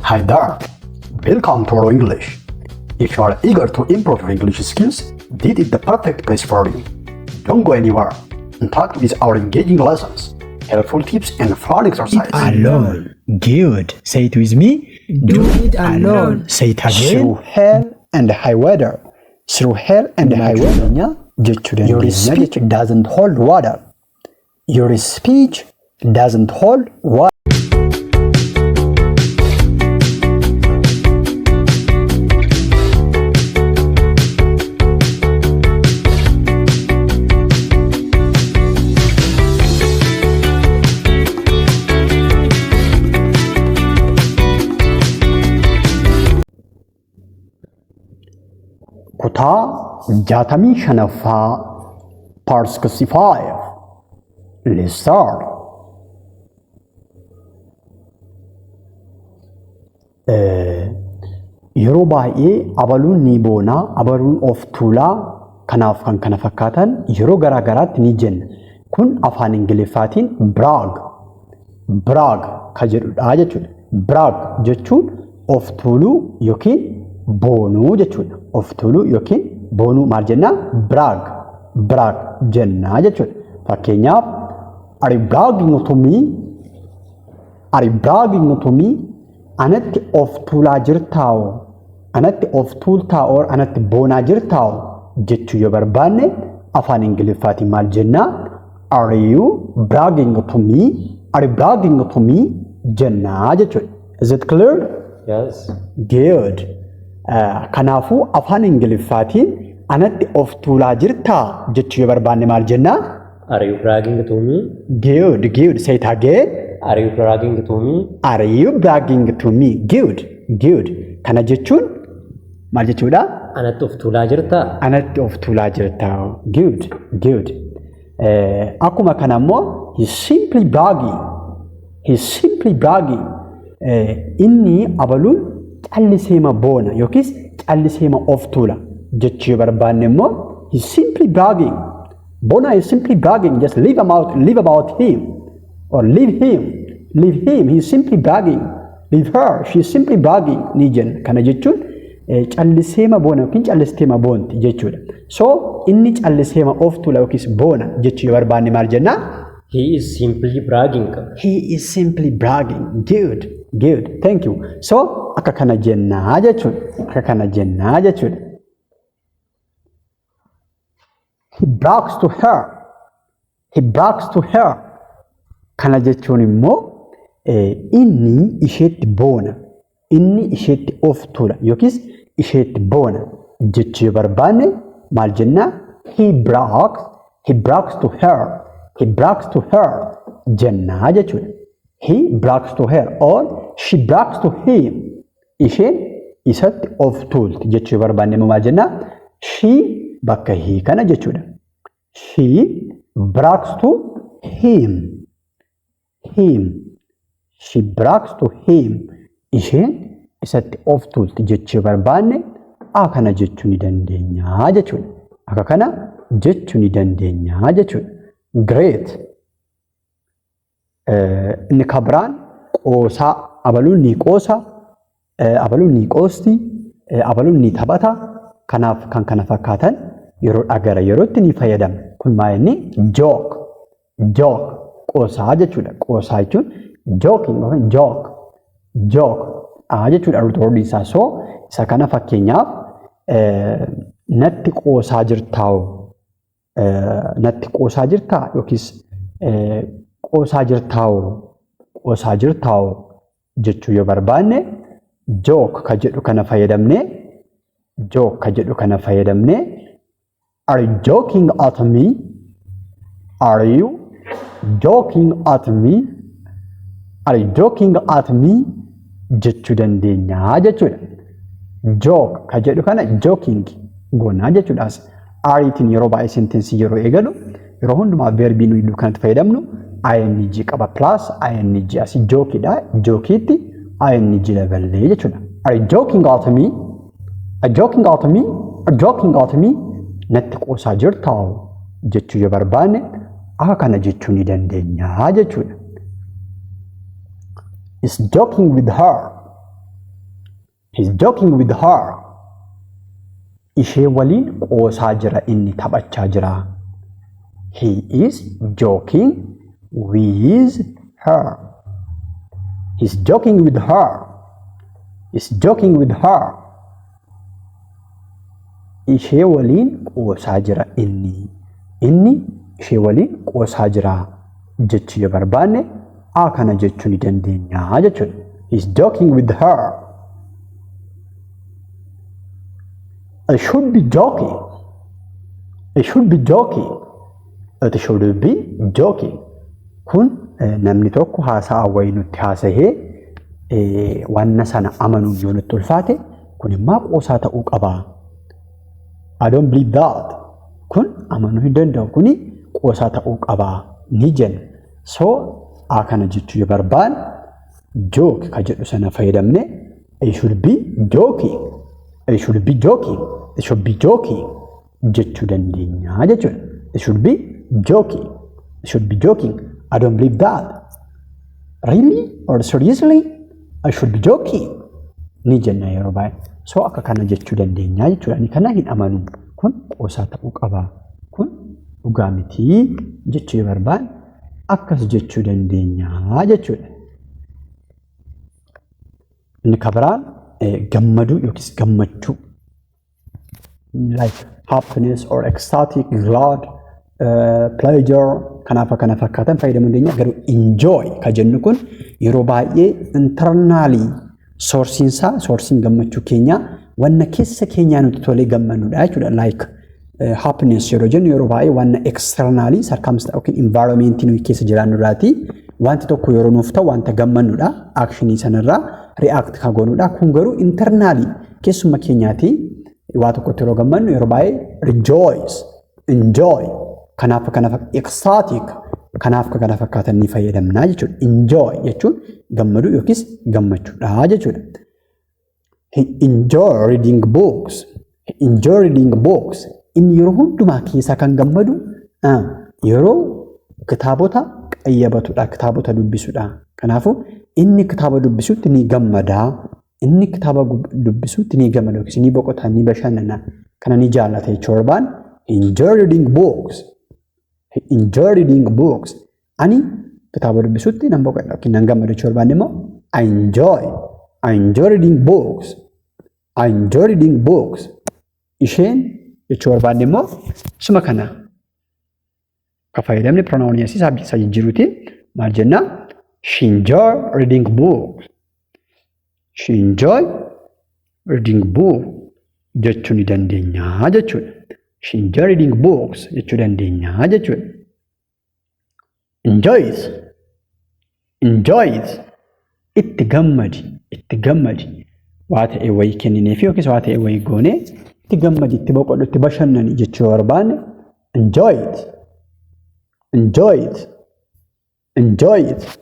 Hi there! Welcome to Oro English. If you are eager to improve your English skills, this is the perfect place for you. Don't go anywhere. Interact with our engaging lessons, helpful tips, and fun exercises. Alone. Good. Say it with me. Do it alone. Say it again. Through hell and high water. Through hell and high water. Jechuudha. Your speech doesn't hold water. Your speech doesn't hold water. Kutaa 65ffaa Part 65. Let's start. Yeroo baay'ee abaluun ni boonaa, abaluun of tuulaa, kanaaf kan kana fakkaatan yeroo garaa garaatti ni jenna. Kun afaan Ingiliffaatiin brag, brag ka jedhudha jechuudha. Brag jechuun of tuuluu yookiin boonuu jechuudha. Of tuuluu yookiin boonuu maal jennaa? Brag, brag jennaa jechuudha. Fakkeenyaaf, are you bragging to me? Are you bragging to me? Anatti of tuulaa jirtaa'oo? Anatti of tuultaa'oo? Anatti boonaa jirtaa'oo? Jechuu yoo barbaanne afaan Ingiliffaatiin maal jennaa? Are you bragging to me? Are you bragging to me? Jennaa jechuudha. Is it clear? Yes. Good. Kanaafuu afaan Ingiliffaatiin anatti of tuulaa jirtaa jechuu yoo barbaanne maal jennaa? Are you bragging to me? Good, good. Say it again. Are you bragging to me? Are you bragging to me? Good, good. Kana jechuun maal jechuudha? Anatti of tuulaa jirtaa? Anatti of tuulaa jirtaa. Good, good. Akkuma kana immoo he's simply bragging. He's simply bragging. Inni abaluun calliseema boona yookiis calliseema of tuula jechuu yoo barbaanne immoo he's simply bragging. Bona is simply bragging. Just leave him out, leave about him. Or leave him. Leave him. He's simply bragging. Leave her. She's simply bragging. Ni jenna. Kana jechuun calliseema boona yookiin callisteema boonti jechuudha. So inni calliseema of tuula yookiis boona jechuu yoo barbaanne maal jennaa? He is simply bragging. He is simply bragging. Good. Good. Thank you. So akka kana jennaa jechuudha. Akka kana jennaa jechuudha. He brags to her. He brags to her. Kana jechuun immoo inni isheetti boona. Inni isheetti of tuula yookiis isheetti boona jechuu yoo barbaanne maal jennaa? He brags, he brags to her. He brags to her jennaa jechuudha. He brags to her or she brags to him. Isheen isatti of tuulti jechuu yoo barbaanne immoo maal jennaa? She bakka he kana jechuudha. She brags to him. Him. She brags to him. Isheen isatti of tuulti jechuu yoo barbaanne a kana jechuu ni dandeenya jechuudha. Akka kana jechuu ni dandeenya jechuudha. Great. Inni kabiraan qoosaa, abaluun ni qoosa, abaluun ni qoosti, abaluun ni taphata. Kanaaf kan kana fakkaatan yeroodhaa gara yerootti ni fayyadamna. Kun maal inni? Joke. Joke. Qoosaa jechuudha. Qoosaa jechuun joking yookiin joke. Joke jechuudha root word isaa. So isa kana fakkeenyaaf natti qoosaa jirtaa'oo? Natti qoosaa jirtaa yookiis qoosaa jirtaa'oo? Qoosaa jirtaa'oo jechuu yoo barbaanne joke ka jedhu kana fayyadamnee, joke ka jedhu kana fayyadamnee, are you joking at me? Are you joking at me? Are you joking at me? Jechuu dandeenya jechuudha. Joke ka jedhu kana joking goonaa jechuudhaas. Areetiin yeroo baay'ee sentensii yeroo eegalu yeroo hundumaa verbii nuyi iddoo kanatti fayyadamnu ing qaba, plus ing. Asii jokeidha. Jokeiitti ing daballee jechuudha. Are you joking at me? Are you joking at me? Are you joking at me? Natti qoosaa jirtaa jechuu yoo barbaanne akka kana jechuu ni dandeenya jechuudha. Is joking with her. He's joking with her. Ishee waliin qoosaa jira, inni taphachaa jira. He is joking with her. He's joking with her. He's joking with her. Ishee waliin qoosaa jira inni. Inni ishee waliin qoosaa jira jechuu yoo barbaanne a kana jechuu ni dandeenya jechuudha. He's joking with her. I should be joking. I should be joking. It should be joking. Kun namni tokko haasa'a wayii nutti haasahee wanna sana amanuun yoo nutti ulfaate, kun immoo qoosaa ta'uu qaba. I don't believe that. Kun amanuu hin danda'u. Kuni qoosaa ta'uu qaba ni jenna. So a kana jechuu yoo barbaanne joke ka jedhu sana fayyadamne, I should be joking. I should be joking. I should be joking jechuu dandeenya jechuudha. I should be joking. I should be joking. I don't believe that. Really or seriously? I should be joking. Ni jenna yeroo baay'ee. So akka kana jechuu dandeenya jechuudha. Ani kana hin amanu. Kun qoosaa ta'uu qaba. Kun dhugaa mitii jechuu yoo barbaanne akkas jechuu dandeenya jechuudha. Inni kan biraan gammaduu yookiis gammachuu, like happiness or ecstatic, glad, pleasure, kanaaf kana fakkaatan fayyadamuu dandeenya. Garuu enjoy ka jennu kun yeroo baay'ee internally sourceiin isaa, sourceiin gammachuu keenyaa wanna keessa keenyaa nuti tolee gammannudha jechuudha. Like happiness yeroo jennu yeroo baay'ee wanna externally circumstance yookiin environment nuyi keessa jiraannu irraati wanti tokko yeroo nuuf ta'u wanta gammannudha. Actionii sanarraa react kan goonudha. Kun garuu internally keessuma keenyaati waa tokkotti yeroo gammannu yeroo baay'ee rejoice, enjoy, kanaaf kana ecstatic, kanaaf kana fakkaatan ni fayyadamna jechuudha. Enjoy jechuun gammaduu yookiis gammachuudha jechuudha. He enjoy reading books. He enjoy reading books. Inni yeroo hundumaa keessaa kan gammadu yeroo kitaabota qayyabatudha, kitaabota dubbisudha. Kanaafuu inni kitaaba dubbisutti ni gammada. Inni kitaaba dubbisutti ni gammada yookiis ni boqota, ni bashannana. Kana ni jaallata jechuu barbaan, enjoy reading books. He enjoy reading books. Ani kitaaba dubbisutti nan boqodha yookiin nan gammada jechuu barbaan immoo I enjoy. I enjoy reading books. I enjoy reading books. Isheen jechuu barbaanne immoo suma kana akka fayyadamne pronounii asii isaa jijjiiruutiin maal jennaa? She enjoy reading books. She enjoy reading book jechuu ni dandeenya jechuudha. She enjoy reading books jechuu dandeenya jechuudha. Enjoy it. Enjoy it. Itti gammadi. Itti gammadi. Waa ta'e wayii kennineefi yookiis waa ta'e wayii goonee itti gammadi, itti boqodhu, itti bashannani jechuu barbaanne, enjoy it. Enjoy it. Enjoy it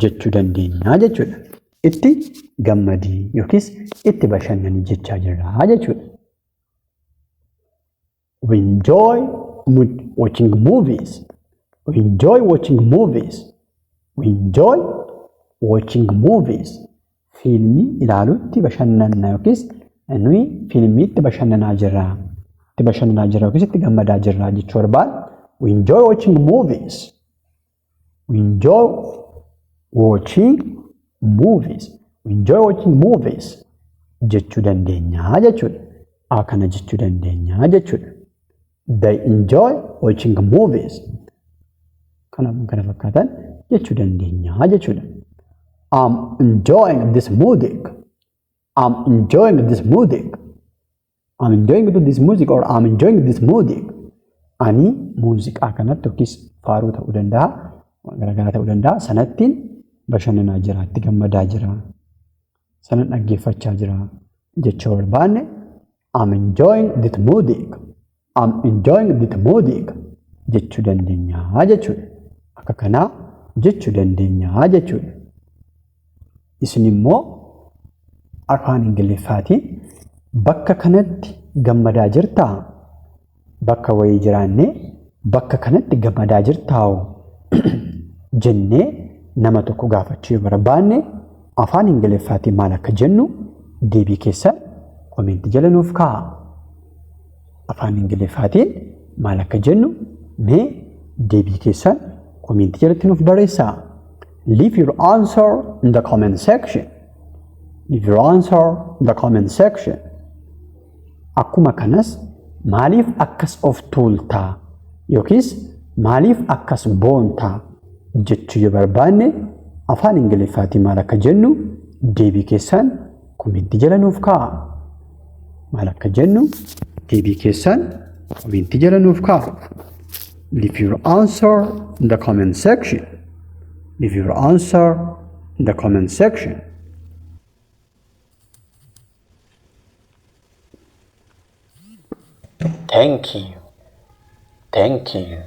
jechuu dandeenya jechuudha. Itti gammadii yookiis itti bashannanii jechaa jirra jechuudha. We enjoy watching movies. We enjoy watching movies. We enjoy watching movies. Fiilmii ilaaluutti bashannanna yookiis nuyi fiilmiitti bashannanaa jirra. Itti bashannanaa jirra yookiis itti gammadaa jirra jechuu barbaanne, we enjoy watching movies. We enjoy watching movies. We enjoy watching movies jechuu dandeenya jechuudha. Akkana jechuu dandeenya jechuudha. They enjoy watching movies. Kanaaf kana fakkaatan jechuu dandeenya jechuudha. I'm enjoying this music. I'm enjoying this music. I'm enjoying this music or I'm enjoying this music. Ani muuziqaa kanatti yookiis faaruu ta'uu danda'a, garaagaraa ta'uu danda'a. Sanattiin bashannanaa jira, itti gammadaa jira, sanan dhaggeeffachaa jira jechuu barbaanne, I'm enjoying this music. I'm enjoying this music jechuu dandeenya jechuudha. Akka kanaa jechuu dandeenya jechuudha. Isin immoo afaan Ingiliffaatiin bakka kanatti gammadaa jirtaa? Bakka wayii jiraannee bakka kanatti gammadaa jirtaa jennee nama tokko gaafachuu yoo barbaanne afaan Ingiliffaatiin maal akka jennu deebii keessan koomeentii jala nuuf kaa'aa. Afaan Ingiliffaatiin maal akka jennu mee deebii keessan koomeentii jalatti nuuf barreessaa. Leave your answer in the comment section. Leave your answer in the comment section. Akkuma kanas maaliif akkas of tuultaa yookiis maaliif akkas boontaa jechuu yoo barbaanne afaan Ingiliffaatiin maal akka jennu deebii keessan koomeentii jala nuuf kaa'aa. Maal akka jennu deebii keessan koomeentii jala nuuf kaa'aa. Leave your answer in the comment section. Leave your answer in the comment section. Thank you. Thank you.